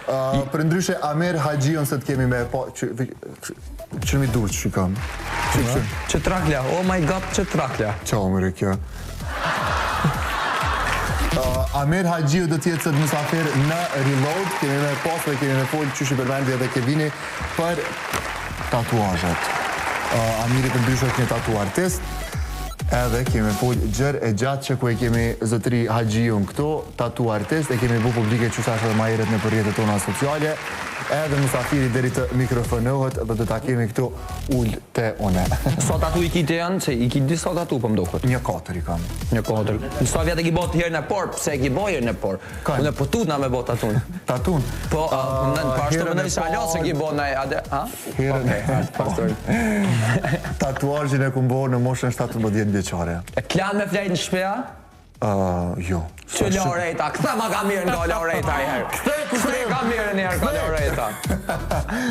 Uh, përndryshe Amir Haxhiun sot kemi me po që që mi dur që kam. Që që. Që trakla, oh my god, që trakla. Qa o mëre kjo? Uh, Amir Haxhiu do të jetë sot mysafir në Reload, kemi me pas dhe kemi me fol qysh i përmendi edhe Kevini për tatuazhet. Uh, Amiri përndryshe është një tatu artist, edhe kemi me fol gjerë e gjatë që ku e kemi zotëri Haxhiun këtu, tatu artist, e kemi bu publike qysh ashtë edhe ma herët nëpër rrjetet tona sociale, edhe mysafiri deri të mikrofonohet dhe do ta kemi këtu ul te une. Sa tatu i ki të janë, se i ki disa tatu po më duket. Një katër i kam. Një katër. Në sa vjet e ki bo të herën e parë, pse e ki bo herën e parë? Unë po tutna me bo tatun. Tatun? Po, në po ashtu mendoj se alo se ki bo në ade, ha? Herën e parë. Tatuazhin e kum bo në moshën 17 vjeçare. E klan me flejt në shtëpi? Uh, jo. Që Loreta, kthe ma kamerën ka Loreta i herë. Kthe, kthe kamerën i herë ka Loreta.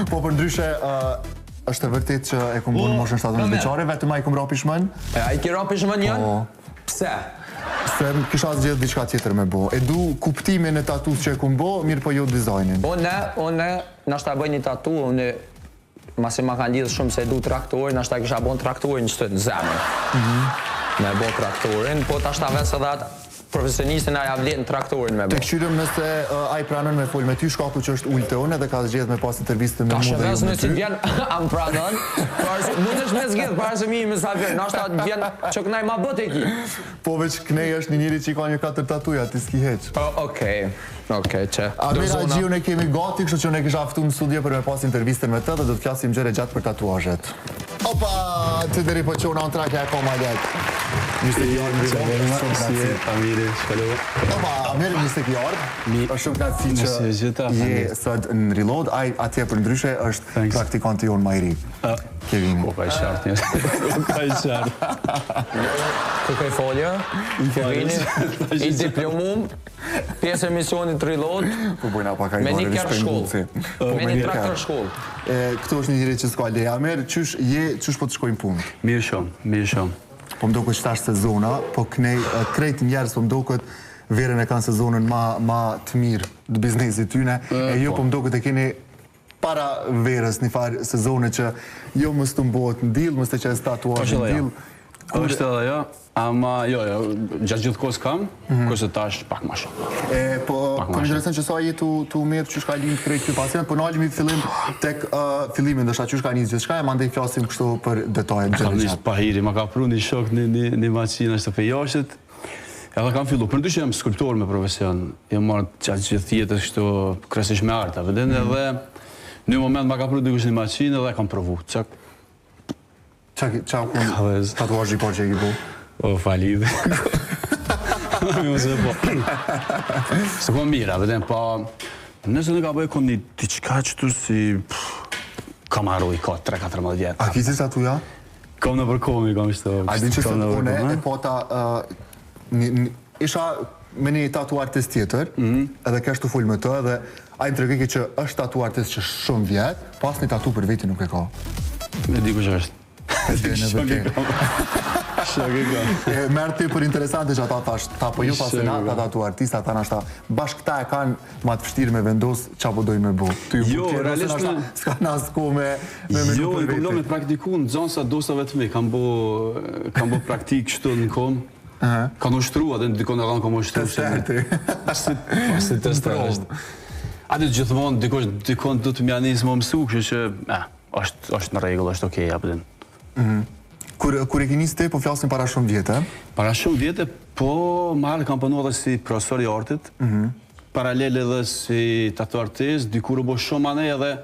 Po përndryshe, uh, është e vërtet që e kum bo në moshën 17 vjeçare, vetëm ai kum ra pishman. E ai ki ra pishman janë? Po. Pse? Se më kisha zgjedh diçka tjetër me bo. E du kuptimin e tatus që e kum bo, mirë po jo dizajnin. Unë, unë, nashta bëj një tatu, unë Masi ma kanë lidhë shumë se e du traktorin, nashta kisha bon traktorin qëtu në zemër. Me bo traktorin, po tash ta ves edhe atë profesionistin a ja vlen traktorin me bo. Të kqyrim nëse ai pranon me fol me ty, shkaku që është ulë te unë edhe ka zgjedh me pas intervistën me Tash mu e dhe jo ves me nëse ty. vjen, a më pranon, para se, mundesh me zgjedh para se mi mysafir, nashta vjen që kënaj ma bët e ki. Po veç knej është një njeri që i ka një katër tatuja, ti s'ki hiç. O, okej. Okej, që. Amir Haxhiun e kemi gati, kështu që unë e kisha ftu në studio për me pas intervistën me të dhe do të flasim gjerë e gjatë për tatuazhet. Opa, të deri po qona unë trakja e ka ma lehtë. Mirë se ki ardhë në Reload, është shumë Si je, Amiri, shkalo. Opa, Amir, mirë se ki ardhë. Është shumë kënaqësi që je sot në Reload. Ai atje përndryshe është praktikanti jonë ma i ri. Kevini. Po, ka i qartë një. Ka i qartë. Kërkoj folje, Kevini, i diplomum, pjesë e emisionit Reload, Po bojna pak ai me një kerr shkollë. Po, Me një traktor shkollë. E, këtu është një njeri që s'ka leje. Amir, qysh je, qysh po të shkojnë punë? Mirë shumë, mirë shumë. Po më duket që tash sezona, po knej krejt njerëz po më duket verën e kanë sezonën ma, ma të mirë të biznesit tyne, e ju po më duket e keni para verës një farë sezone që jo mos të mbohet në dill, mos të qes tatuazh në dill. Kur... Është edhe jo, ama jo, jo, gjatë gjithë kohës kam, mm -hmm. kurse tash pak ma shumë. E, po, po më intereson që sa je tu, tu merr qysh ka lind krejt ky pasion, po nalemi fillim tek uh, fillimi, ndoshta qysh ka nis gjithçka, e mandej flasim kështu për detajet gjërë. Kam nis pahiri, ma ka pru një shok një, një, një maqinë është të jashtit, Edhe kam fillu, përndryshe jam skulptor me profesion, jam marrë gjatë gjithë jetës kështu kryesisht me art, a vëden, mm -hmm. edhe në një moment ma ka pru dikush një maqinë edhe kam provu. Qa, qa, qa kun tatuazhi i parë që e ki bo? O, falid. Mi mos e po. S'e kom mirë, a vëden, pa... Nëse nuk gaboj kom një diçka qëtu si... Kam harru i ka 3-14 vjetë. A ki si tatuja? Kom nëpër komi, kom shto. A din që sot une e pata, isha me një tatu artist tjetër, mhm. edhe kesh tu fol me të, edhe ai më tregojke që është tatu artist që shumë vjet, po asnjë tatu për veti nuk e ka. E di kush është. E di në vërtet. Shok i kam. E merr ti për interesante që ata thash, ta po ju tha se na ata tatu artista, ata nashta bashkë këta e kanë ma të vështirë me vendos ça po dojnë me bo. Ty jo, realisht në... S'ka në asë ko me, me menu jo, për veti. Jo, i kom me praktiku nxënësa dostave të mi, kam bo, kam bo praktik kështu në kom. Uh -huh. Kam ushtru, atë në dikon edhe në kom ushtru. Tester ti. Si, si tester është. Atë gjithmonë dikush dikon do të m'ja nis më mësu, kështu që, eh, është është në rregull, është okay, apo din. Mm -hmm. Kur kur e ke nisë ti, po flasim para shumë vjetë? Para shumë vjetë, po më herët kam punuar edhe si profesor i artit. Mm -hmm. Paralel edhe si tattoo artist, dikur u bo shumë anej edhe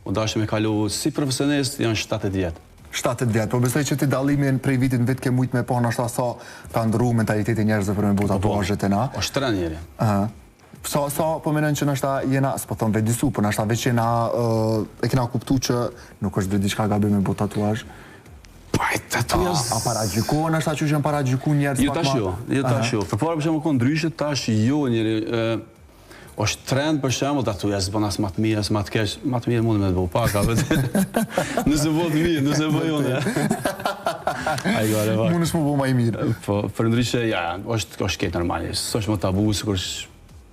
u dashë me kalu si profesionist, janë 7-8 vjet. 7-8 vjet, po besoj që ti dallimin prej vitit në vit ke mujt me pa nashta sa ka ndrru mentaliteti i njerëzve për me bo po, po. tatuazhet e na. Është trend njeri. Ëh. Sa sa po menon që nashta jena, s'po thom vetëdisu, po nashta veç jena e kena kuptu që nuk është veç diçka gabim me bo tatuazh. Po ai tatuazh. A, a paragjykohen nashta qysh janë paragjyku njerëz jo, pak ma? Jo tash jo, jo tash jo. Përpara për shembull kon ndryshe, tash jo njeri ë është trend për shembull tatuja s'bën as më të mirë as më të keq, më të mirë mund me të bëu pak a vetë. Nëse bëhet mirë, nëse bëj unë. Ai gore pak. Mundesh me u bo më i mirë. Po, përndryshe ja, është është krejt normale. S'është më tabu sikur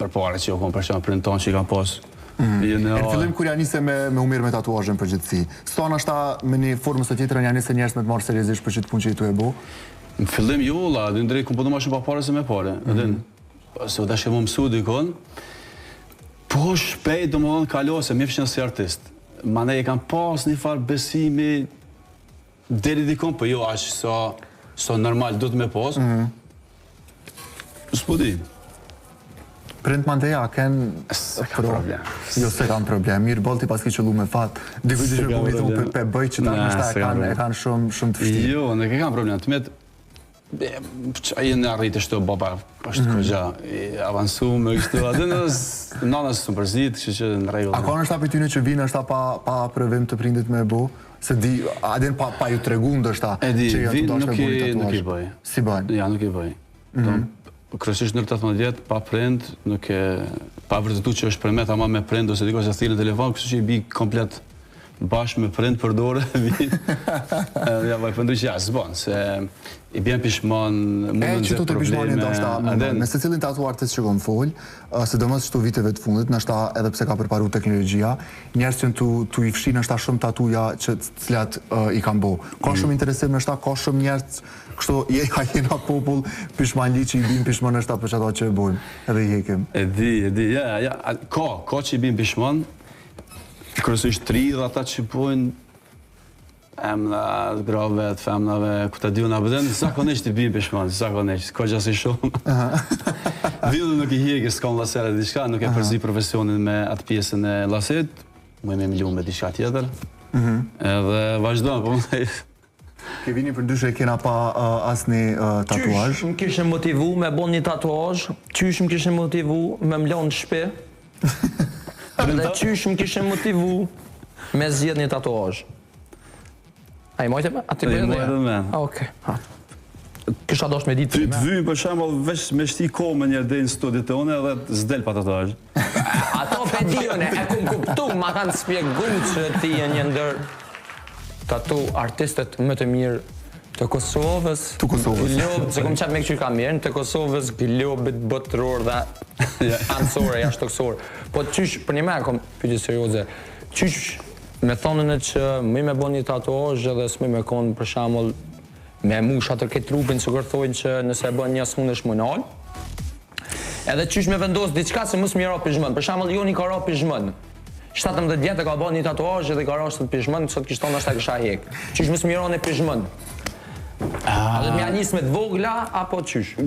përpara që u kon për shembull prindët tonë që i kanë pas. Mm. E në fillim kur ja nise me me u marrë me tatuazhe në përgjithësi, sa ndoshta me një formë ose tjetrën ja nise njerëz me të marrë seriozisht për qit punë që je tu e bo? Në fillim jo valla, edhe ndrejt kum punu ma shumë pa pare se me pare. Mm -hmm. Se u dashke me mësu dikon. Po shpejt domethënë kalo se më fshin si artist. Manej e kam pas një farë besimi Deri dikon, po jo aq sa sa normal duhet me pas. Mm -hmm. S'po di. Prind mandej a ken s'e kam problem. Jo s'e kam problem. Mirë boll ti paske qëllu me fat. Dikuj diçka po mi thonë pe bëj që ta ndoshta e kanë e kanë shumë shumë të vështirë. Jo, nuk e kam problem. Të met Ai në arrit është baba, është mm -hmm. kogja i avansu me kështu, atë në nana s'u mërzit, kështu që në rregull. A ka ndoshta prej tyne që vinë ndoshta pa pa aprovim të prindit me bo? Se di, a din pa pa ju tregu ndoshta e di, që janë të dashur me bo tatuazh. Nuk i bëj. Si bën? Ja, nuk i bëj. Mm -hmm. Kryesisht nën 18 vjet, pa prind, nuk e pa vërtetu që është përmet ama me prind ose dikush e thirr në telefon, kështu që i bi komplet bashkë me prind për dore vin. Edhe ja vaj përndryshe ja s'bon se i bjen pishman, mund të nxjerr probleme. E pishmani ndoshta me secilin tattoo artist që kom fol, sidomos këto viteve të fundit, ndoshta edhe pse ka përparu teknologjia, njerëz që tu tu i fshi ndoshta shumë tatuja që të cilat i kanë bo. Ka mm. shumë interesim ndoshta ka shumë njerëz kështu je a jena popull pishmanli që i bin pishman ndoshta për çato që e bojmë edhe i hekim. E di, e di, ja, ja, ka, ka që i bin pishman, Kryesisht të ri dhe ata që bojnë emna të grave, të femnave, ku ta di unë, a zakonisht i bin pishman, zakonisht, ka gjasi shumë. Vijnë nuk i hjekë, s'kam laser e diçka, nuk e përzi profesionin me atë pjesën e laserit, më me mlu me diçka tjetër, mhm. edhe vazhdon, po më Kevini përndryshe e kena pa uh, asnjë uh, tatuazh. Qysh më kishe motivu me bo një tatuazh, qysh më kishe motivu me më lonë në shpi, dhe qysh më kishe motivu me zgjedh një tatuazh. A i mojte me? A ti bëjë dhe? Me. Okej. Ha. Kisha dosht me ditë. Ty të vynë për shembull veç me shti komën një deri në studio tonë edhe s'del pa tatuazh. Ato pe di unë, e kum kuptu, ma kanë spjegu që ti je një ndër tattoo artistët më të mirë të Kosovës. Të Kosovës. Glob, se kom qef me këqyr ka mirë, të Kosovës, globit botëror dhe anësore, jashtëtokësor. Po qysh, për një me, kom pyetje serioze, qysh me thonën e që më me bo një tatuazh edhe s'më me konë për shembull me mush atë këtë trupin që kërthojnë që nëse e bën një s'mundesh më nal. Edhe qysh me vendos diçka se mos më ra pishman. Për shembull, Joni ka ra pishman. 17 vjet e ka bën një tatuazh dhe ka ra sot pishman, sot kishte thonë ndoshta kisha hek. Qysh mos më ra pishman. A do të më nis me të vogla apo qysh?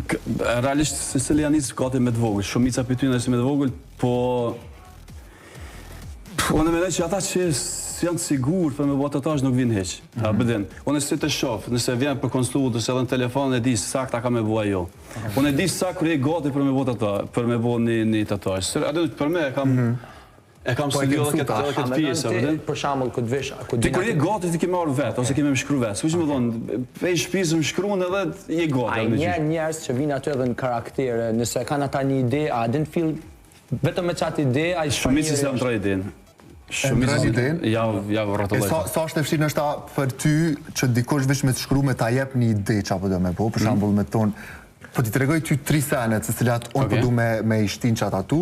Realisht secili ja nis gati me të vogël, shumica prej tyre është me të vogël, po Unë mendoj që ata që janë të sigurt për me bo tatuazh nuk vinë hiç. Mm -hmm. A Unë si të shoh, nëse vjen për konsultë ose edhe në telefon e di saktë a ka me bo a jo. Unë e di saktë kur je gati për me bo tatuazh, për me bo një një tatuazh. A do për me e kam mm -hmm. e kam po studiuar edhe këtë edhe këtë pjesë, a vjen? Për shembull, kur të vish, kur ti kur je gati ti ke marrë vet ose ke me më shkru vet. S'u më thon, prej shtëpisë më shkruan edhe je gati. A një njerëz që vinë aty edhe në karaktere, nëse kanë ata një ide, a din fill vetëm me çat ide, ai Shumica s'e ndroj idenë. Shumica s'e idenë? Ja, ja rrotulloj. E sa sa është e vështirë ndoshta për ty që dikush veç me të shkru me ta jep një ide çfarë po do me bo, për mm. shembull me thonë po t'i tregoj ty tri sene të cilat unë po du me me i shtin qat aty,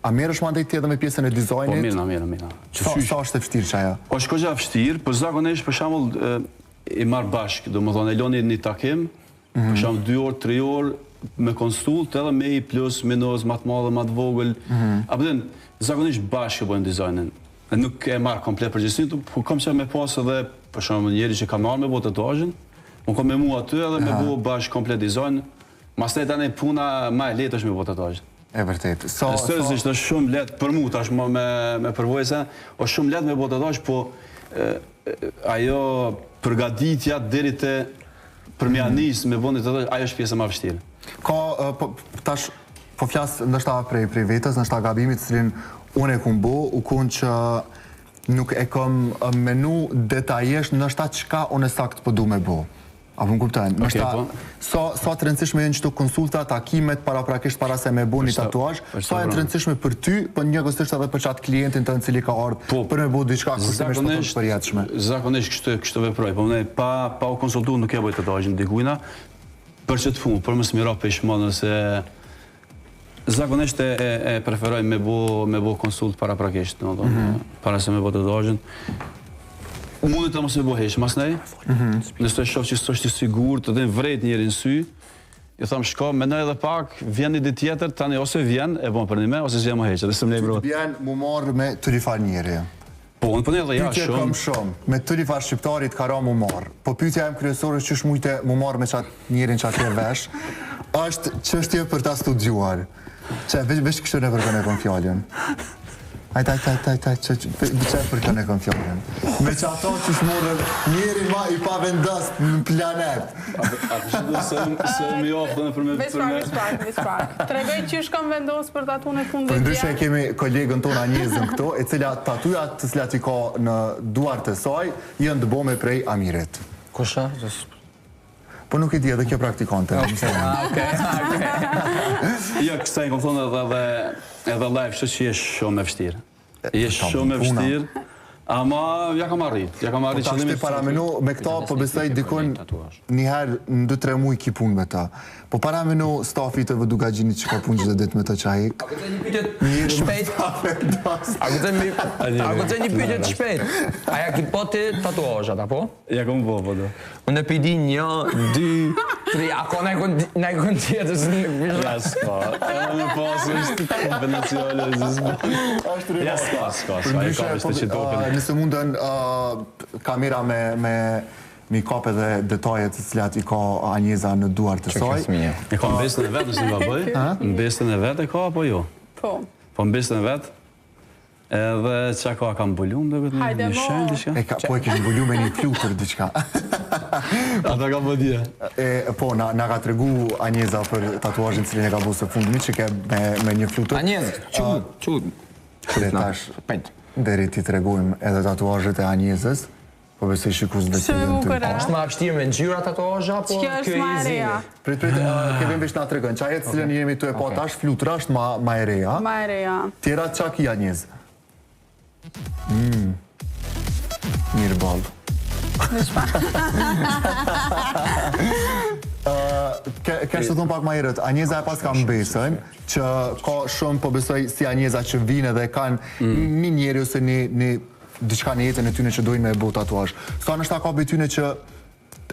a merresh mandej ti edhe me pjesën e dizajnit? Po mirë, mirë, mirë. Sa, sa është e vështirë qajo? Është goxha e vështirë, po zakonisht për shembull i marr bashkë, domethënë e loni një takim, Mm -hmm. Për shembull 2 orë, 3 orë me konsult edhe me i plus, minus, ma të madhe, ma të vogël. Mm -hmm. A po zakonisht bashkë e bëjmë dizajnin. E nuk e marr komplet përgjegjësinë, po kam qef me pas edhe për shembull njëri që ka marrë me bo tatuazhin, unë kam me mua aty edhe me bo bashkë komplet dizajn. Masnej tani puna ma e lehtë është me bo tatuazhin. E vërtetë. Sa sa Seriozisht është shumë lehtë për mua tash më me me përvojë se është shumë lehtë me bo tatuazh, po e, ajo përgatitja deri te Për me ja nis me bo një tatuazh, ajo është pjesa ma e vështirë. Ka, po, tash, po flas ndoshta prej, prej vetës, ndoshta gabimi të cilin unë e kum bo, u kon që nuk e kom menu detajisht ndoshta çka unë sakt po du me bo. A po më kupton? Ndoshta po. sa sa të rëndësishme janë qëto konsulta, takimet paraprakisht para se me bo një tatuazh, sa janë të rëndësishme për ty, po njëkohësisht edhe për qat klientin tënd i cili ka ardhur Po, për me bo diçka kushtimisht po të përjetshme. Zakonisht kështu kështu veproj, po unë pa pa u konsultu nuk e bëj tatuazhin dikujna për qët punë, për mos me ra pishman ose. Zakonisht e, e, e preferoj me bo, me bo konsult paraprakisht, domethënë, mm -hmm. para se me bo tatuazhin. Mundet të mos e bo hiç, masnej, mm -hmm. nëse shoh që s'është i sigurt, edhe vret njeri në sy, i tham shko, mendoj edhe pak, vjen një ditë tjetër, tani ose vjen, e bon për një me, ose s'vjen më hiç, edhe s'më lej bro. Ty t'bjen mu marrë me tërifar njeri. Po, unë po edhe ja Pyetje shumë. kam shumë, me tërifar shqiptarit ka ra mu marrë. Po pyetja jem kryesore është qysh mujte mu marrë me qat njerin që atje vesh, është çështje për ta studiuar. Që veç veç kështu ne për kënë e kom fjalën. Ajt, ajt, ajt, ajt, ajt, që, që, që për kënë e kom fjalën. Me që ato që shmurën njeri ma i pavendos në planet. A kështë se se më jo për me Veç për pak, me veç pak, veç pak. Tregoj qysh kam vendos për tatun e fundit Për ndryshe dje. kemi kolegën tonë Anjezën këtu, e cila tatujat të cilat i ka në duart e saj, janë të bome prej Amirit. Kush është? Po nuk e di, edhe kjo praktikante. Ah, okej, okej. Jo, kësaj kam thonë edhe edhe edhe live, kështu që je shumë e vështirë. Je shumë e puna. vështirë. Ama ja kam arrit, ja kam Po arrit tash ti qëllimit. paramenu me këta po besoj dikun Tatuazh. një herë në 2-3 muaj ki punë me ta. Po paramenu stafi i TV Dukagjinit që ka punë çdo ditë me të që ai. A guxoj një pyetje Njeri shpejt? A guxoj mi A guxoj një pyetje të shpejt? A ja ki po ti tatuazhat apo? Ja kam bo, po do. Unë e pi di 1 2 3, a ka ndonjë ndonjë tjetër se nuk Ja s'ka. Edhe me pas është konfidenciale, s'bo. Është Ja s'ka, s'ka, Për s'ka, e ndryshe, ka po, veç të që a, doken. nëse mundën a, kamera me me mi kap edhe detajet të cilat i ka Anjeza në duart e saj. E ka mbesën e vet, nëse më bëj? Mbesën e vet e ka apo jo? Po. Po mbesën e vet. Edhe çka ka, ka mbulu më duket një Hajde, një mo. shenjë diçka. E ka, po e kish mbulu me një flutur diçka. Ata ka po dje. E, po, na, na ka tregu Anjeza për tatuazhin cilin e ka bu së fundmi, që ke me, me një flutur. Anjez, çu, çu. Dhe tash, Pejt. deri t'i tregojmë edhe tatuazhet e Anjezës, po besoj shikuesve që Shumë e janë ty. bukur, a? Është më e vështirë me ngjyra tatuazha apo Kjo është ky ma e i reja. zini? Prit, prit, uh, Kevin veç na tregon, që ajo të cilën jemi tu e pa tash, flutura është ma, ma e reja. Ma e reja. Tjera qa ki Anjez? Mm. Mirë ball. Ke, ke të thonë pak ma herët, Anjeza e pas ka mbesën, që ka shumë, po besoj, si Anjeza që vinë edhe kanë një njeri ose një, një diçka në jetën e tyne që dojnë me e bo tatuazh. Sa nështë ka prej tyne që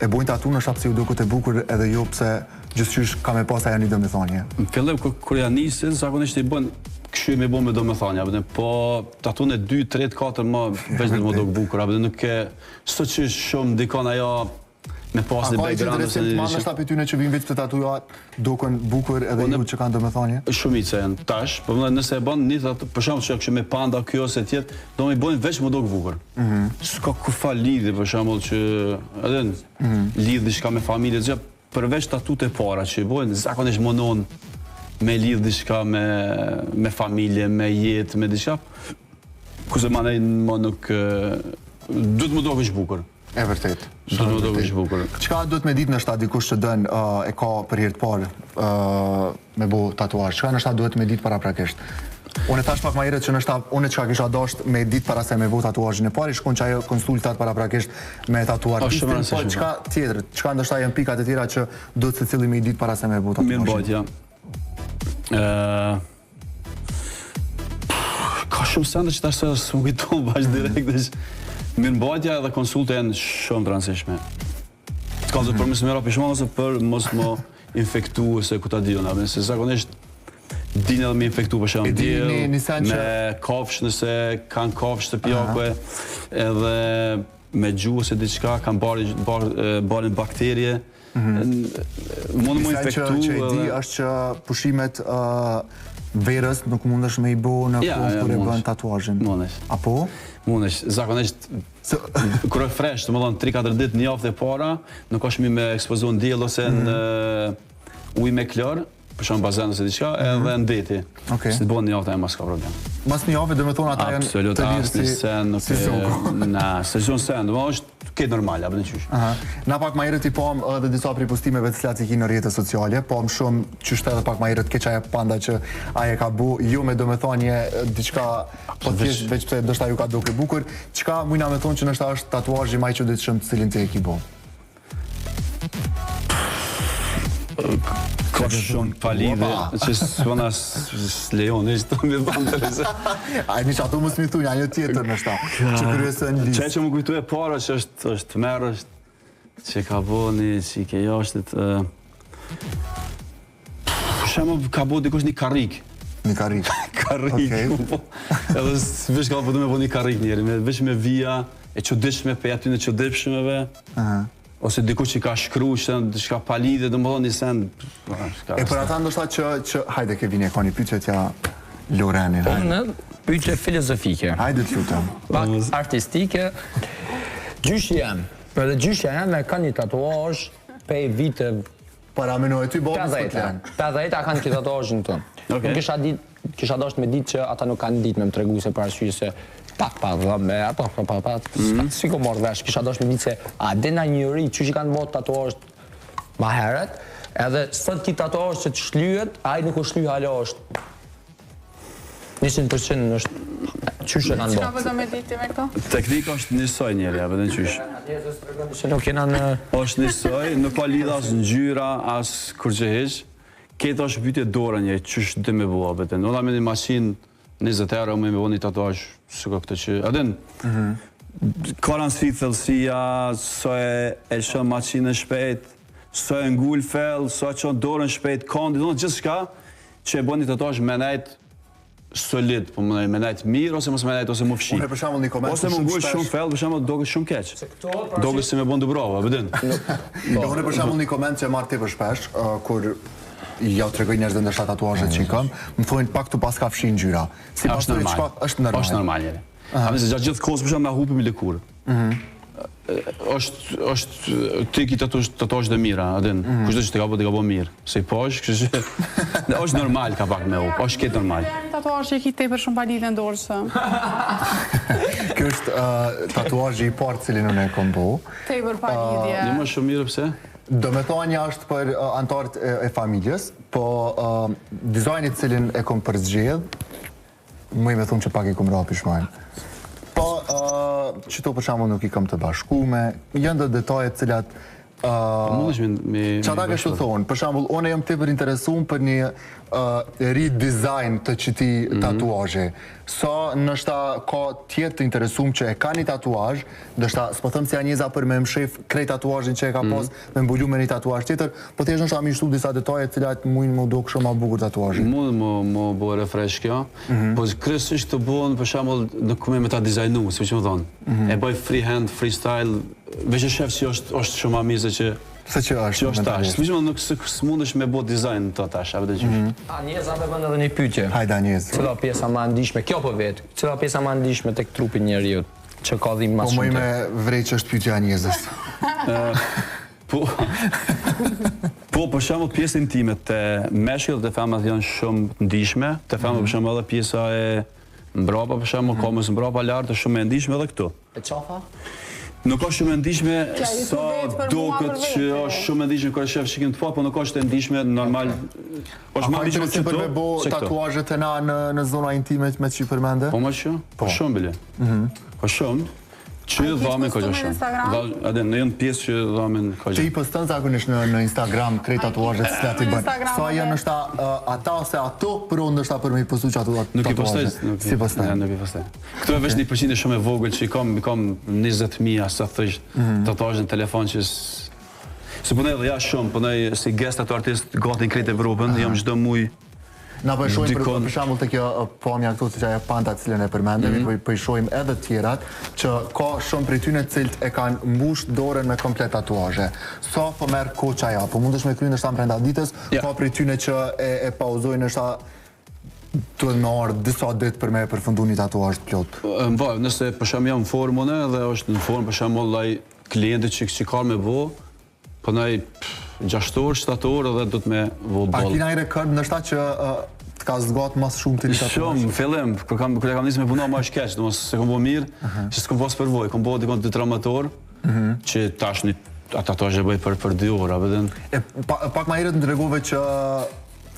e bojnë tatu nështë pse ju duket e bukur edhe jo pse gjithqysh ka me pas ajo një domethënie. Në fillim kur, kur janë nisin, zakonisht i bën kështu me bën me domethënie, apo po tatun e 2, 3, 4 më veç do të më dok bukur, apo nuk e s'to që shumë ndikon ajo me pas A një ka i background ose interesim të një madh diçka. nështë prej tyne që vinë veç të tatuja duken bukur edhe ju që kanë domethënie? Shumica janë tash, po më nëse e bën një tatu, për shembull që kështu me panda kjo ose tjetër, do më i bëjnë veç më dok bukur. S'ka kurfar lidhje për shembull që edhe lidh diçka me familje, gjë, përveç tatut e para që i bojnë, zakonisht monon me lidh diçka me me familje, me jetë, me diçka. Kurse ma ne më nuk e, duhet më dokësh bukur. E vërtet. Duhet më dokësh bukur. Çka duhet me ditë nështë dikush që dën uh, e ka për herë të parë uh, me bo tatuazh? Çka nështë duhet me ditë paraprakisht? Unë e thash pak më herët që nështë unë çka kisha dasht me ditë para se me bo tatuazhin e parë, i shkon që ajo konsultat paraprakisht me tatu Është shumë artistin, po rëndësishme. çka tjetër, çka ndoshta janë pikat e tjera që duhet secili me i ditë para se me bo tatuazhin. Mirëmbajtja. Ë ka shumë sende që tash s'më kujton bash direkt. Veç mirëmbajtja edhe konsulta janë shumë të rëndësishme. Ka zë për mos më ra pishman ose për mos më infektu ose ku ta di unë, apo se zakonisht dinë edhe me infektu për E shembull di diell, një- një sen që- me kafsh nëse kanë kafsh shtëpiake, edhe me gjuhë ose diçka kanë barin bar, e, barin bakterie. Mund më Një sen që, infektu që e di edhe- është që pushimet uh, verës nuk mundesh me i bo në Ja, kohën ja, kur e bën mundesh. tatuazhin. Mundesh. Apo? Mundesh, zakonisht Se, kur është fresh, domethënë 3-4 ditë një javë e para, nuk është mirë me ekspozu në diell ose Mhm. në ujë me klor, për shembull bazen ose diçka, edhe në deti. Mhm. Okej. Si të bëhen një javë e mos ka problem. mas një jave, do me thonë, ata janë Absolut, të lirë asnjë si, sen nuk si e zogu. Na, se çon sen, domethënë është këtë normal, apo në qysh. Aha. Na pak ma herët i pam edhe disa prej postimeve të cilat i ki në rrjetet sociale, pam shumë qysh edhe pak ma herët keq ajo panda që ai e ka bu, jo me domethënie diçka po thjesht veç pse ndoshta ju ka duke bukur, çka mujna me thonë që ndoshta është tatuazhi më i çuditshëm të cilin ti e ki bu. Ka Ka shumë palidhje që s'po na s'lejon hiç të mi thanë të rëzë. A një që ato mos mi thuj, a një tjetër ndoshta, që kryesën listë. Që që më kujtu e para që është, është merë, është që ka bo një që i ke jashtit, për shembull ka bo dikush një karrik. Një karrik. Karrik, Okej. po. Edhe veç ka po du me bo një karrik njeri, me, veç me vija e çuditshme, pe aty në çuditshmeve. Ose dikush që ka shkru që diçka pa lidhje, domethënë një send. po, s'ka E për ata ndoshta që, që hajde Kevini e ka një pyetje t'ja Lorenin. hajde. Unë pyetje filozofike. Hajde të lutem. Pak artistike. Gjyshi jem, edhe gjyshja jem e ka një tatuazh prej vite Para menoj ty babës po 80-ta. të lenë. 80-ta kanë këtë tatuazh në të. Okej. Nuk kisha dit, kisha dashur me ditë që ata nuk kanë ditë me më tregu se për arsye se pak pa dhëmë, apo pa pa pa, mm si ko marrë vesh, kisha dashur me ditë se a din na njëri qysh i kanë bërë tatuazh ma herët, edhe sot ki tatuazh që të shlyhet, ai nuk u shly hala është 100% është qysh e kanë Çka bërë. po do me ditë me këto? Teknika është njësoj njeri, apo dhe qysh. Se nuk jena në Është njësoj, nuk ka lidhje as ngjyra, as kurrgjë hiç. Këto është pyetje dora njeri, qysh di me bo, apo den. Unë me një makinë 20 euro më me bo një tatuazh, s'ka këtë që, a din? Ka rëndësi thellësia, sa e e lëshon makinën shpejt, sa e ngul fell, sa e çon dorën shpejt, kandi, do të gjithçka që e bën një tatuazh me nejt solid, po më me nejt mirë ose mos me nejt ose më fshi. Unë për shembull një koment Ose më shumë ngul shpesh- shumë fell, për shembull doket shumë keq. Doket si me bën Dubrava, e din? Po. Unë për shembull një koment që e marr tepër shpesh, uh, kur ja u tregoj njerëzve ndoshta tatuazhet që i kam, më thonë pak tu pas ka fshi ngjyra. Si Është pasojë normal. çka është normal. Është normal njeri. A se gjatë gjithë kohës për shembull na hupim lëkurë. Mhm. Është është ti ki tatuazh tatuazh të mira, a din? Mhm. Kushdo që të ka bë, të ka bë mirë. Se i posh, kështu që Ne, është normal ka pak me hup, është këtë normal. Tatuazh që i ki tepër shumë palidhje në dorë së. Ky është uh, tatuazhi i parë cilin unë e kam bo. Tepër palidhje. Një më shumë mirë pse? Do me thonë ja është për uh, antarët e, e familjes, po uh, dizajni cilin e kom përzgjedh, më i me thonë që pak i kom ra pishman. Po, uh, qëto për shembull nuk i kam të bashkume, janë do detaje të cilat uh, Mundesh me me Që ata kështu thonë, për shembull, unë jam tepër interesuar për një uh, redesign të qëti Mhm. tatuazhi. Sa ndoshta ka tjerë të interesuar që e ka një tatuazh, ndoshta s'po them se janë njëza për me mshef krejt tatuazhin që e ka Mhm. pas, me mbulu me një tatuazh tjetër, po thjesht ndoshta mi shtu disa detaje të cilat mujnë më duk shumë ma bukur tatuazhi. Mund më më bë refresh kjo, Mhm. po kryesisht të bëhen për shembull nuk ku me ta dizajnu, si që më thonë. Mhm. E bëj freehand, freestyle, veç e shef që është është shumë ma mirë se që Se që është që është tash. momentalisht. Si që më nuk s'mundesh me bë dizajn të tash, apo qysh. Mhm. A Njeza me bën edhe një pyetje. Hajde Anjez. Cila pjesa më e ndishme, kjo po vet, cila pjesa më e ndishme tek trupi i njeriu që ka dhimbje më Po më shumë? me vrej që është pyetja Anjezës. Po. Po, për shembull, pjesë intime te meshkujt dhe te femrat janë shumë të ndishme. Te femrat për shembull edhe pjesa e mbrapa, për shembull, kamës mbrapa lart është shumë e ndishme edhe këtu. E qafa? Nuk është shumë e ndishme Kja, ju sa të vetë për mua, duket për që vete. është shumë e ndishme kur e shef shikim të pa, po nuk është e ndishme normal. Është A më ka e ndishme interesim për këtu me bo se këtu. tatuazhet e na në, në zona intime me që i përmende? Po më që? Po shumë bile. Po shumë. Që A i ki dhamin ka postu gjë në shumë. Instagram? Dha- Edhe në janë pjesë që dhamin ka Ti gjë. i poston zakonisht në, në Instagram krejt tatuazhet të cilat i Në bën. Instagram, Sa janë edhe. ndoshta uh, ata ose ato pro ndoshta për me i postu që ato Nuk i postoj, tatuazhe? nuk Si poston? Ja, nuk i postoj. Këto e veç një përqindje shumë e vogël që i kam, i kam 20000 sa thosh Mhm. tatuazhe në telefon që s- Se punoj edhe jashtë shumë, punoj si guest ato artist gati në krejt Evropën, jam çdo muaj Na po e shohim për, Dikon- për shembull te kjo uh, pamja këtu që ajo panta të cilën e përmendemi, Mhm. po, i- po i shohim edhe të tjerat që ka shumë prej tyre të cilët e kanë mbush dorën me komplet tatuazhe. Sa po merr kohë që ajo? Po mundesh me kryer ndoshta brenda ditës, Ja. ka prej tyre që e, e pauzojnë ndoshta duhet me ardhë disa ditë për me e përfundu një tatuazh të plot. Më varet, nëse për shembull jam në formë unë dhe është në formë për shembull ai klienti që që ka me bo, punoj 6 orë, 7 orë dhe do të me vo A boll. kina i rekord ndoshta që uh, të ka zgat mas shumë të një tatuazh? Shumë, në fillim, kur kam kur e kam nisur me punu, më është keq, domos se kom bo mirë, që s'kom pas përvojë, kom bo dikon 2-13 orë, Mhm. që tash një atë tatuazh e bëj për për 2 orë, apo den. E, pa, pak ma herët më tregove që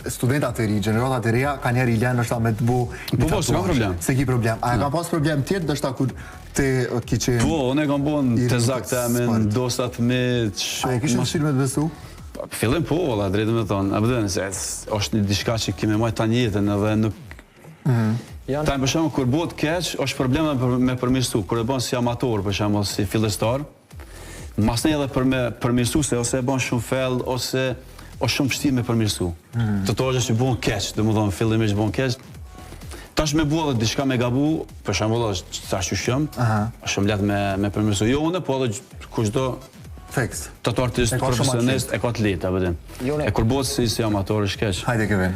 studentat e ri, gjeneratat e reja, kanë herë i lënë ndoshta me të bu një Po, po, s'ka tatuazh. problem. Se ki problem. A e kanë pas problem tjetër ndoshta kur ti e, ki qenë... Po, unë e kam bo I në ri tezak të sport. emin, dostat me, A e kishin vështirë me të besu? Fillim po, valla, drejtë me thonë, a po se është një diçka që kemi majtë tanë jetën edhe nuk... Mm. Janë... Tanë për shembull, kur bëhet keq, është problem me, me përmirësu, kur e bën si amator, për shembull, si fillestar, masnej edhe për me përmirësu, se ose e bën shumë fell, ose është shumë vështirë me përmirësu. Mm. Tatuazhe që bëhen keq, domethënë, fillimisht bëhen keq, tash me bu edhe diçka me gabu, për shembull, është tash që jam, është shumë lehtë me, me përmirësu. Jo unë, po edhe kushdo Fiks. Tattoo artist profesionist e ka të lehtë, apo din. Jo, e kur bëhet si si amator është keq. Hajde Kevin.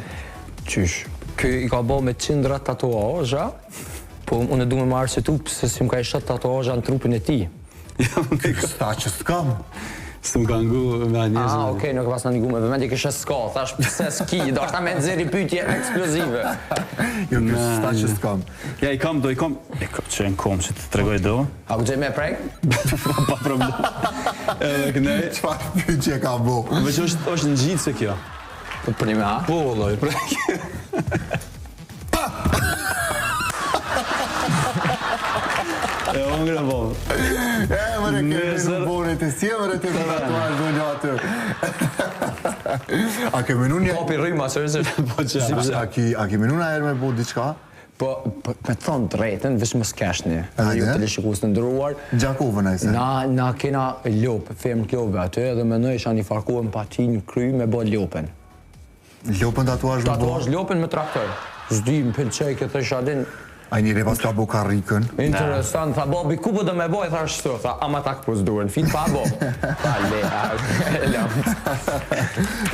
Qysh? Ky i ka bo me qindra tatuazha, po unë du me më arsyetu pse si më ka i shot tatuazha në trupin e tij. Sta që s'kam. S'më ka ngu me anjesë. Ah, okej, nuk e pas në ngu me vëmendje kishe s'ka, thash pse s'ki, do ashta me nxjerrë pyetje eksplozive. Jo, ky s'ta që s'kam. Ja, i kam, do i kam, e që në kom që të tregoj do. A ku me prek? Pa problem. Edhe kënej. Çfarë pyetje ka bo? Veç është është ngjitëse kjo. Po për një me a? Po vëllai, prek. E unë po. E më në kemi në bore të si e më të të tatuazh do një aty. A ke menu një... Kapi rryma, seriozisht. Po që. A ki, a ki menu një herë me bo diçka? Po, po, me të thonë drejtën, veç mos keshni, edhe ju teleshikues të nderuar. Gjakovën ai se. Na, na kena lopë, fermë të lopëve aty, edhe menoj isha një farë kohë empati në kry me bo lopën. Lopën tatuazh me bo? Tatuazh lopën me traktor. S'di, më pëlqej këtë thësha din. Ai njeri pas ka bo karrikën. Interesant, tha babi, ku po do me bo? I thash shtu, tha, ama ta këpus durën, fit pa bo. Tha, le, a, e lam.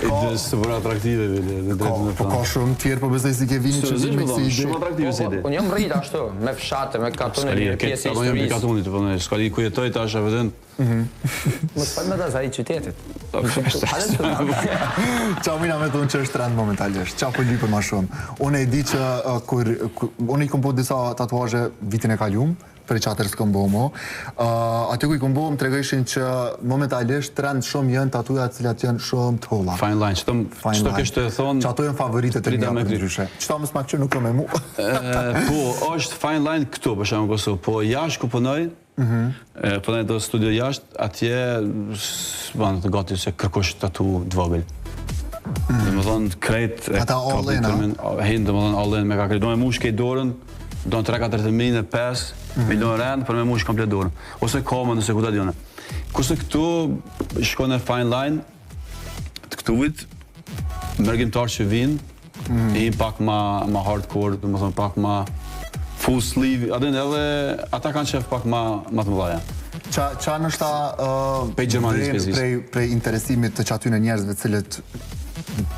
Ide super atraktive, bile, në drejtën e Po ka shumë tjerë, po besoj si Kevini që vinë me kësi ide. Shumë atraktive si ide. Unë jam rrit ashtu, me fshate, me katun e një pjesë e historisë. Unë jam katunit, po ne, s'ka ku jetoj tash, a vëdhen. Mos fol me ta ai qytetit. Qa mujna me thonë që është trend momentalisht? Qa po lypën ma shumë? Unë e di që kur, unë i kom bo disa tatuazhe vitin e kalum, prej qatër s'kom bo mo. Aty ku i kom bo, më tregojshin që momentalisht trend shumë janë tatuja cilat janë shumë të holla. Fine line, qëto, qëto kështë të thonë... Që ato janë favoritet e mia për ndryshe. Qëta mos ma këqyr nuk me mu. Po, është fine line këtu, për shembull në Kosovë, po jashtë ku punoj, mm Punoj do studio jashtë, atje s'ban të gati se kërkush tatu të vogël. Mm. Dhe më thonë, krejt... Ata all in, a? Hin, dhe më thonë, all in, me ka krejt. Do me mush krejt dorën, do në 3, 4 të mijë, në 5, mm. milion rand për me mush komplet dorën. Ose kamën, ose ku ta di unë. Kurse këtu, shkon në fine line, të këtuvit, mërgimtar që vinë, mm. i pak ma, ma hardcore, dhe më thonë pak ma full sleeve, a din edhe ata kanë qef pak ma, ma të mëdhaja. Qa, qa nështë uh, Prej Gjermanisë, prej, prej interesimit të qatyne njerëzve cilët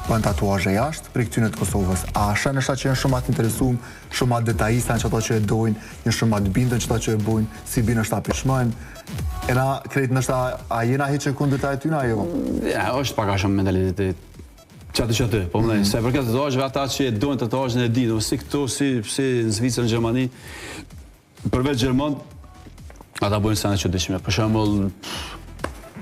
bën tatuazhe jashtë, prej këtyne të Kosovës. A sheh nështë që janë shumë atë interesum, shumë atë detajista në qato që e dojnë, janë shumë atë bindën që që e bojnë, si bin është ta pishmojnë. E na, krejt nështë a jena hiq e kundërta e tyne, a jo? Ja, është pak a shumë mentaliteti Qaty qaty, po më mm -hmm. se përket tatuazheve ata që e dojnë tatuazhin e dinë, si këtu, si, si në Zvicër, në Gjermani, përveç Gjerman, ata bojnë sene që dishme. Për shembull,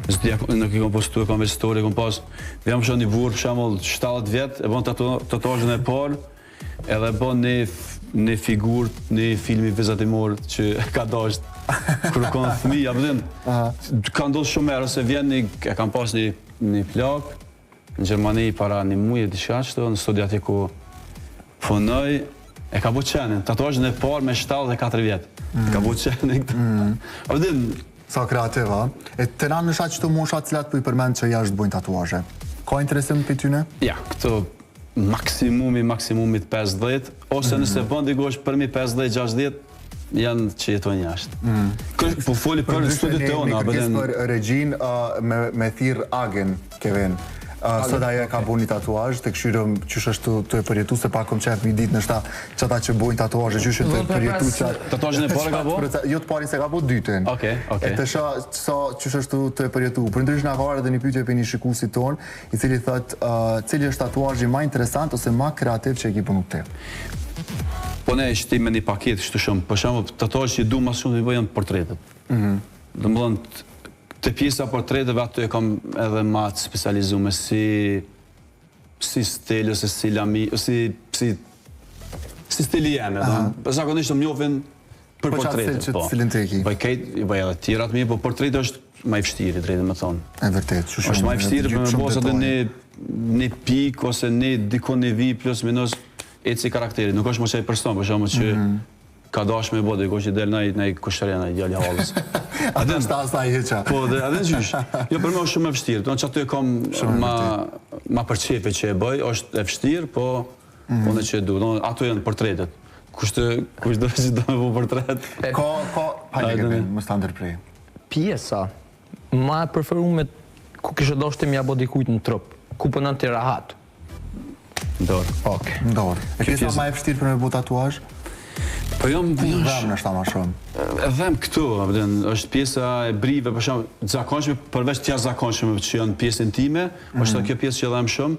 s'di, nuk i kom postu, e kom veç story, e kom pas, jam për shembull një burrë, për shembull, 70 vjet, e bon tatu, tatuazhin e parë, edhe bon një, një figurë, një filmi vizatimor që ka dasht, kur kon fëmijë, a din, ka ndodhur shumë herë, ose vjen një, e kam pas një, një plak, Në Gjermani para një muji e diçka kështu në studio atje ku punoj e ka bo qenin, tatuazhin e parë me 74 vjet. Mm. E ka bo qenin këtë. Mm. A din Sa kreativ, a? E të na nështë qëto mosha cilat po i përmend që jashtë bojnë tatuazhe. Ka interesim për tyne? Ja, këto maksimumi, maksimumit 50, ose mm. nëse bën dikush përmi 50, 60, janë që jetojnë jashtë. Mm. Po foli për studiot e ona, apo për regjin me me thirr Agin, Kevin. Uh, sot ajo e ka bu një tatuazh, të këshyrëm qysh është të e përjetu, se pak kom qef mi ditë nështë që ata që bojnë tatuazhe, qysh është të përjetu që... Tatuazhin e parë ka bo? Jo të parin se ka bo dytin. Okej, okej. E të shoh sa qysh është të e përjetu. Për ndryshe na ka ardhur edhe një pyetje për një shikuesit ton, i cili thot, uh, cili është tatuazhi ma interesant ose ma kreativ që e ki punu ti? Po ne e shtim me një paketë kështu shumë. Për shembull, tatuazhet që du ma shumë të bëj janë portretet. Mm -hmm. Domethënë, te pjesa portreteve aty e kam edhe ma të specializume si si stil ose si lami, si si si stili jeme, do. Zakonisht më njohin. Për Po qatë portretin, stil që po. cilin ti e ki. Bëj krejt, i bëj edhe tjerat mirë, po portreti është ma i vështirë, drejtë me thonë. E vërtet, që shumë. Është ma i vështirë për me shumë bo se detaje. një, një pikë ose një dikon një vi plus minus eci karakteri. Nuk është më qaj person, për shembull që Mhm. ka dash me bo dikush që del naj naj kushëri naj djalë i hallës. Ata është as ai hiqa. Po, dhe edhe qysh. Jo, për mua është shumë e vështirë. Do të thotë aty e kam Shumë e ma ma për qefe që e bëj, është e vështirë, po Mhm. unë që e du. Do të thotë, ato janë portretet. Kush të kush do që do me bo portret? Ka, ka, hajde Hajde, Kevin, ne. mos ta ndërprej. Pjesa ma e preferume ku kishe dashur ti m'ja bo dikujt në trup, ku punon ti rahat. Dorë. Okej. Në dorë. E pjesa pjesë- ma e vështirë për me bo tatuazh? Po jam Ku dhem nështë ma shumë. E them këtu, a vëden, është pjesa e brive, për shembull, zakonshme, përveç të jashtëzakonshme që janë pjesën time, është edhe kjo pjesë që dhem shumë.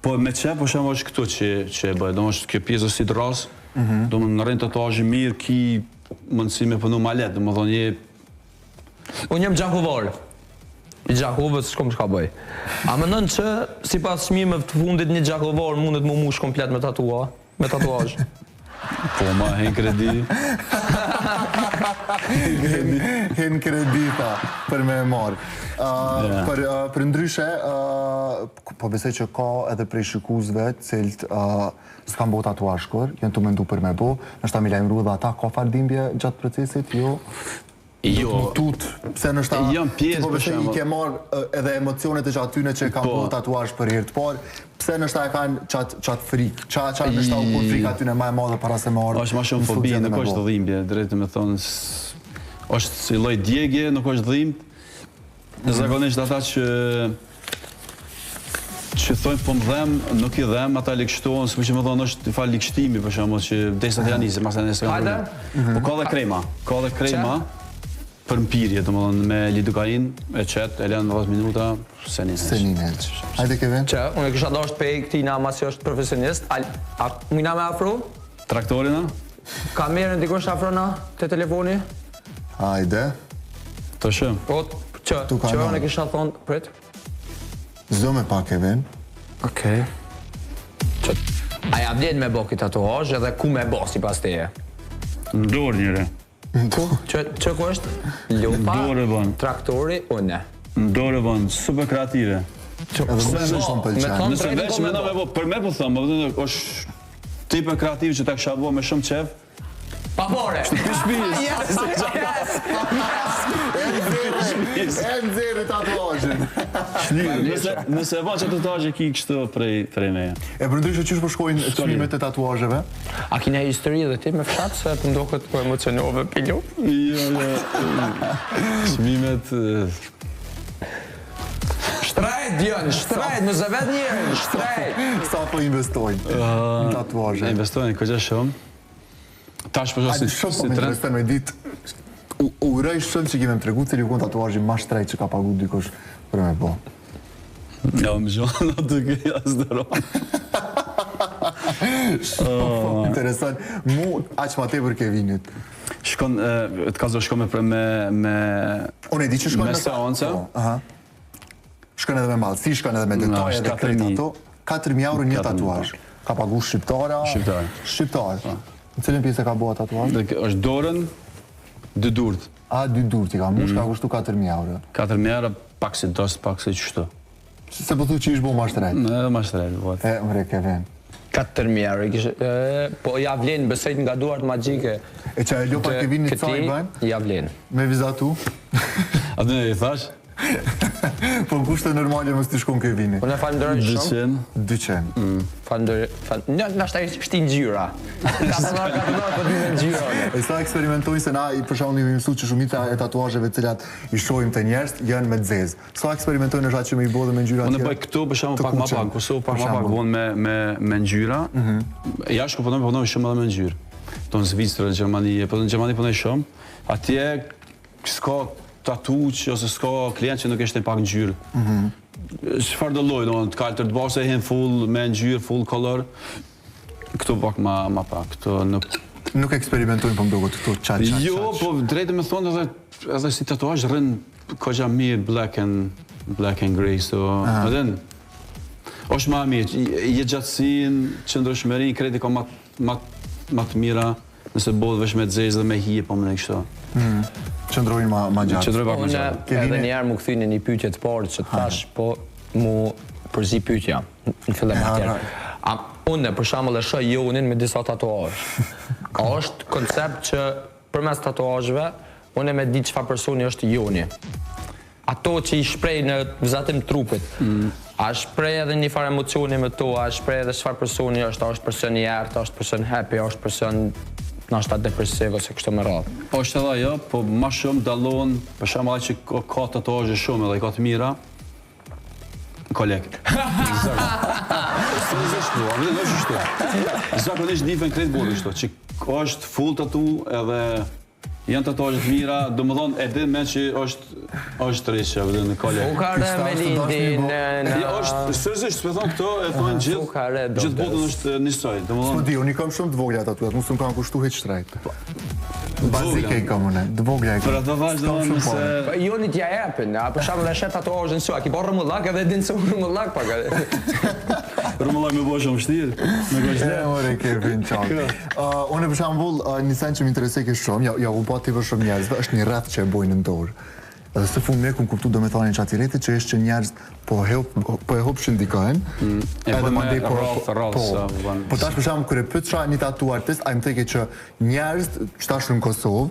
Po me qef, për shembull, është këtu që që e bëj, domethënë është kjo pjesë si dras, domethënë në rend tatuazhi mirë, ki mundësi me punu ma lehtë, domethënë je Unë jam gjakovar. I Gjakovës s'kom çka bëj. A mendon që sipas çmimeve të fundit një gjakovar mundet mu mush komplet me tatua, me tatuazh? po ma hen kredi. Hen kredi, tha, për me e marrë. Uh, Ja. për, uh, për ndryshe, uh, po besoj që ka edhe prej shikuesve cilët uh, s'kan bo tatuazh kur, janë të mendu për me bo, nështë mi lajmëru dhe ata ka farë dhimbje gjatë procesit, jo? Jo, Më tut, pse nështë Janë pjesë, po për besoj i shembull. ke marrë uh, edhe emocionet e që atyne që kanë Po. bo tatuazh për herë të parë, pse nështë e kanë qatë qat frikë, qa, qa nështë u kur frika atyne ma e madhe para se me ardhë është ma shumë në fobi, studio dhe nuk me është bo. dhimbje, drejtë me thonë, s- është si lloj djegje, nuk është dhimbje. Mhm. Zakonisht ata që që thonë po më dhem, nuk i dhem, ata likshtohen, s'po që më thonë është i fal likshtimi për shembull që derisa të janë nisi, mas janë s'ka Hajde. problem. Po ka dhe krema, ka dhe krema për mpirje, domethënë me lidokain, e qet, e lën 10 minuta, se nis. Se një neq. Hajde Kevin. Që unë e kisha dashur pej këtij na masi është profesionist, a, a mujna me afru? Traktorin, a? Kamerën dikush afrona te telefoni? Hajde. Të shëm. Po, që, Tu ka që nalë. unë e kisha thonë, prit. Zdo me pa Kevin. Okej. Që, a ja vlen me bo këtë tatuazh edhe ku me bo sipas teje? Në dorë njëre. Ku? Që, që ku është? Lupa, Dorë e bën. traktori, une. Në dorë e bën, super kreative. Edhe më shumë shumë Me pëlqen. thonë Nëse drejtën veç po me me bo. me bo, për me po them, po vetëm është tepër kreativ që ta kisha bo me shumë qef. Pa pore! Shtëpisë. Yes, yes, yes. E nxjerrë tatuazhin. Nëse nëse e bën çato tatuazhe ki kështu prej prej meje. E për ndryshe qysh po shkojnë çmimet e tatuazheve? A kina histori edhe ti me fshat se po ndoket po emocionove pilu? Jo, jo. Çmimet e, Shtrejt janë, shtrejt, nëse vetë njerën, shtrejt. Sa po investojnë në tatuazhe? investojnë kogja shumë. Tash po A si di shumë po si më trend. intereson me ditë. U, uroj shumë që kemi më tregu cili u kon tatuazhi më shtrejt që ka pagu dikush për me bo. Ja, më gjonë aty ke as dëron. Shumë po më intereson mu aq ma tepër Kevinit. Shkon e, të ka zo shkon me me me Unë e di që shkon Me seanca? Po, aha. Shkon edhe me madhësi, shkon edhe me detaje është edhe krejt 4000. ato. 4000 euro një 4000, tatuazh. Ka pagu shqiptara. Shqiptar. Shqiptar. Në cilën pjesë e ka bua tatuazh? Dhe kë- është dorën dy durt. A, dy durt i ka mush, Mm. ka kushtu 4000 euro. 4000 euro pak si dost, pak si qështu. Se po thu që ish bo ma shtrejt. Në ma shtrejt, po. E, mre, Kevin. 4000 euro, i kishe, e, po ja vlen, besoj nga duart magjike. E që e lopa të Kevinit sa i këtij, bën? Ja vlen. Me vizatu? Atë ne i thash? Po në kushte normale mos t'i shkon Kevini. Unë e falenderoj shumë. 200. 200. Falenderoj, fal... Në, nashta i shtin ngjyra. 14, 14, po di me ngjyra. unë. E sa eksperimentojnë se na i për shembull jemi mësuar që shumica e tatuazheve të cilat i shohim te njerëz janë me të zezë. Sa eksperimentojnë është atë që me i bo dhe me ngjyra Unë tjera? bëj këtu për shembull Të pak ma kuqen, pak, në Kosovë pak për ma pak shembull. bon me me me ngjyra. Jashtë ku punoj, punoj shumë edhe me ngjyrë. Do në Zvicër, në Gjermani, po në Gjermani punoj shumë. Atje s'ka tatu që ose s'ka klient që nuk është pak ngjyrë. Çfarë do lloj, domethënë të kaltër të bashkë e hen full me ngjyrë, full color. Këtu pak ma ma pak, këtu nuk Nuk eksperimentojnë po më duket këtu qa qa Jo, qa. po drejtë me thonë edhe edhe si tatuazh rrin kogja mirë black and black and grey, so edhe është ma mirë, jetëgjatësinë, qëndrueshmërinë, kredi ka ma ma ma të mira. Nëse bëhet veç me të zezë dhe me hije, po më në kështu. Mm. Qëndrojnë ma, ma gjatë. Qëndrojnë pak ma Unë gjatë. edhe një herë mu kthy në një pyetje të parë që të thash, po mu përzi pyetja në fillim atëherë. A unë për shembull e shoh Jonin me disa tatuazhe. A është koncept që përmes tatuazheve unë me di çfarë personi është Joni? Ato që i shpreh në vizatim trupit. A shpreh edhe një farë emocioni me to, a shpreh edhe çfarë personi është, a është person i errët, a është person happy, a është person ndoshta depresiv ose kështu me radhë. Është edhe ajo, po ma shumë dallon, për shembull ai që ka, ka tatuazhe shumë edhe i ka të mira, koleg. Seriozisht po, a vërtet është kështu. Zakonisht njifen krejt botën kështu, që është full tatu edhe janë tatuazhe të mira, domethënë e din me që është është rich, a vërtet në koleg. Fukare me lindin në Ja, është seriozisht, s'po thon këto, e thonë gjithë. Fukare do Gjithë botën është njësoj, Po domethënë di, unë i kam shumë të vogla tatuat, mos më kanë kushtu hiç shtrejt. Bazike i kam unë, të vogla i kam. Për ato thash S'kam domethënë shumë se pare. Po Jonit ja jepin, a për shembull e shet tatuazhin su, a ki bërë rrumullak edhe din se u rrumullak pak. rrumullak me bo shumë vështirë, me E, goxhë. ore, Kevin, qartë. Uh, unë për shembull, uh, një sen që më interesoj ke shumë, ja, ja u pa ti për shumë njerëzve, është një rreth që e bojnë në dorë. Edhe së fundmi kum kuptu domethonin që atij rrethit që është që njerëz po hop po e hopshin dikën. Mm, e edhe bën me mandej po rrath, rrath, po, sa bën. po tash për shembull kur e pyetsha një tatu artist, ai më theke që njerëz që tash në Kosovë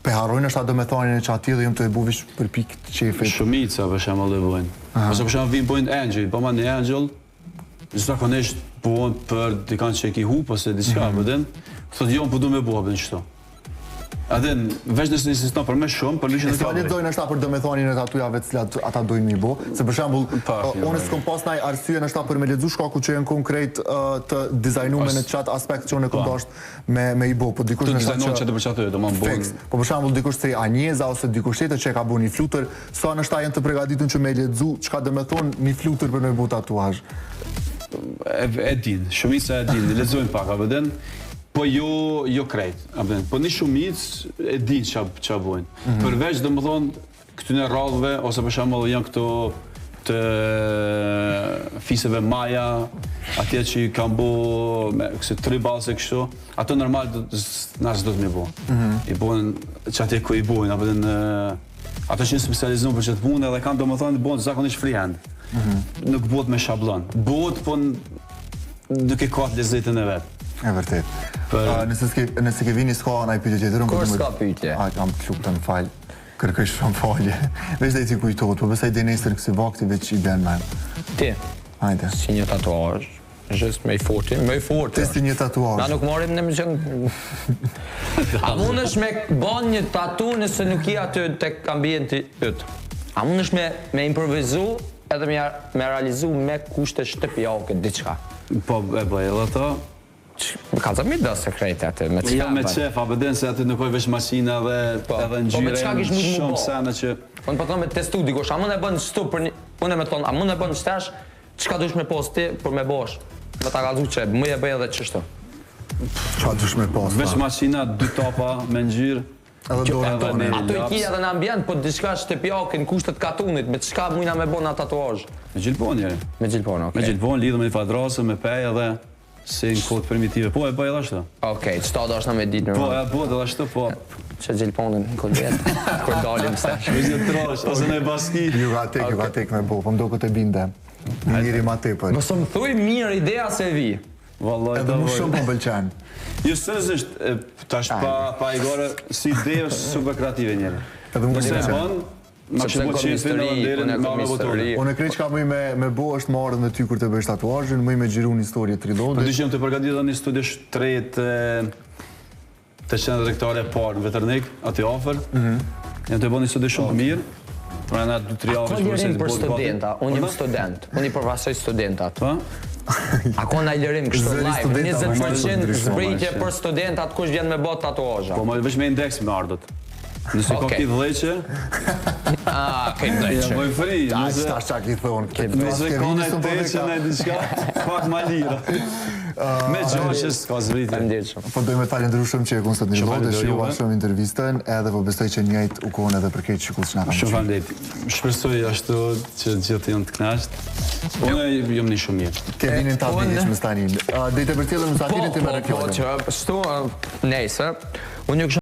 pe harrojnë është domethonin e që atij dhe jam të e bu vish për pikë të qefit. Shumica për shembull e bojnë. Ose për shembull vijnë bojnë angel, po ma një angel zakonisht bëhen për dikan që e ki hup ose diçka, mm -hmm. din, thotë jo, unë po du me bo, bën kështu. A din, veç nëse insiston për më shumë, për ndryshe E nuk sa ka le drejt. dojnë është për domethonin e tatujave të cilat ata dojnë mi bo, se për shembull, Pak, uh, jo, unë jo. s'kom pas naj arsye nështë për me lexu shkaku që janë konkret uh, të dizajnuar në çat aspekt që unë e kom Po. dasht me me i bo, po dikush Të nështë dizajnohen që të për çaty, domethënë bon. Fiks. Po për shembull dikush se Anjeza ose dikush tjetër që e ka bu një flutur, sa nështë janë të përgatitur që me lexu çka do të thonë një flutur për me bu tatuazh. E, e din, shumica e din, lexojnë pak, apo din, po jo jo krejt, apo din. Po një shumicë e din ç'a ç'a bojnë. Mm -hmm. Përveç domethënë këtyne rradhëve ose për shembull janë këto të fiseve Maja, atje që i kanë bo me kësi tribal se kështu, ato normal do, na s'do të mi bo. Mm -hmm. I bojnë që atje ku i bojnë, apo din ato që janë specializuar për çet punë edhe kanë domethënë bojnë zakonisht freehand. Mm -hmm. Nuk bëhet me shablon. Bëhet po nuk e ka të lezetin e vet. E vërtet. Për... Uh, nëse s'ke nëse Kevini s'ka ndaj pyetje tjetër, unë Kur po s'ka pyetje? A kam të lutem fal. Kërkoj shumë falje. Veç dhe ti kujtohet, po besoj dhe nesër kësi vakti veç i bjen men. Ti, Hajde. si një tatuazh, just me i forti, me i forti. Ti si një tatuazh. Na nuk marrim në emision. A mundesh me ban një tatu nëse nuk je aty tek ambienti yt? A mundesh me me improvizu edhe me me realizu me kushte shtëpiake diçka? Po e bëj edhe ato. Ka të mi do sekrete aty, me çka Jo me bën? qef, apo din se aty nuk është veç maqina dhe Po. edhe Po, me ngjyra çka janë kish mujt mu shumë bo? sene që Unë po them me testu dikush, a mund e bën kështu për një, unë me thonë, a mund e bën shtesh, çka dush me post ti për me bosh? Me ta kallzu që më e bëj edhe çështu. Qa dush me pas? veç ta? maqina, dy tapa me ngjyrë. Edhe dorën edhe tonë. një Ato i laps. ki edhe në ambient, po diçka shtëpiake në kushtet katunit, me çka mujna me bën atë tatuazh? Me gjilpon njëri. Me gjilpon, Me okej. gjilpon lidhur me një fadrasë, me pej edhe si në kohë primitive. Po e bëj edhe ashtu. Okej, çto do është na me ditë Po normal. e bëhet edhe ashtu, po. Që gjilponin në koljet, kur dalim stesh. Veç një trash ose në baski. Ju ka tek, ju ka tek me bo, po më duket e binde. Njëri ma tepër. Mos më thuj mirë ideja se vi. Vallahi Edhe ta mu voj. shumë po më pëlqen. Jo seriozisht, e, tash pa pa i gore, si ide është super kreative njëri. Edhe mu Nëse e pëlqen. bën, ma Sepse kishë bo kom qefin histori, edhe nderin unë me kom me botu. histori. Unë krejt çka muj me me bo është më ardhë me ty kur të bësh tatuazhin, muj me xhiru një histori të Po Reloadit. dyshim të përgatitur edhe një studio shtrejt e, të qendra tregtare e parë në Veternik, aty afër. Mm -hmm. Janë të bënë një studio shumë të mirë. Pra na 2-3 javë Ka që lirim për bëhet gati. studenta, unë jam Po, student, unë i përfaqësoj studentat. Po? A ka ndaj lirim kështu Zëri live, studenta, 20% ndryshon, zbritje ma, për studentat kush vjen me bot tatuazha. Po më veç me indeks me ardhët. Nëse ka Okej. këtë dhëqe, Ah, këtë ja dhëqe. bëj free. Aq Nëse tash çka ki thonë. nëse ka në teqe në diçka, pak ma lira. Me gjashë s'ka zbritje. Faleminderit shumë. Po dojmë të falenderu shumë që e kun sot në Shumë Reload, e falenderoj shijova juve. shumë intervistën, edhe po besoj që njëjtë u kohën edhe për krejt shikues që na kanë Shumë qenë. faleminderit. Shpresoj ashtu që gjithë janë të kënaqtë. Unë jam një shumë mirë. Kevinin ta Unë- vini me tanin. Dejtë për tjetër Po, musafirin ti po, merr po, fjalën. që, shtu, nejse, unë ju kisha.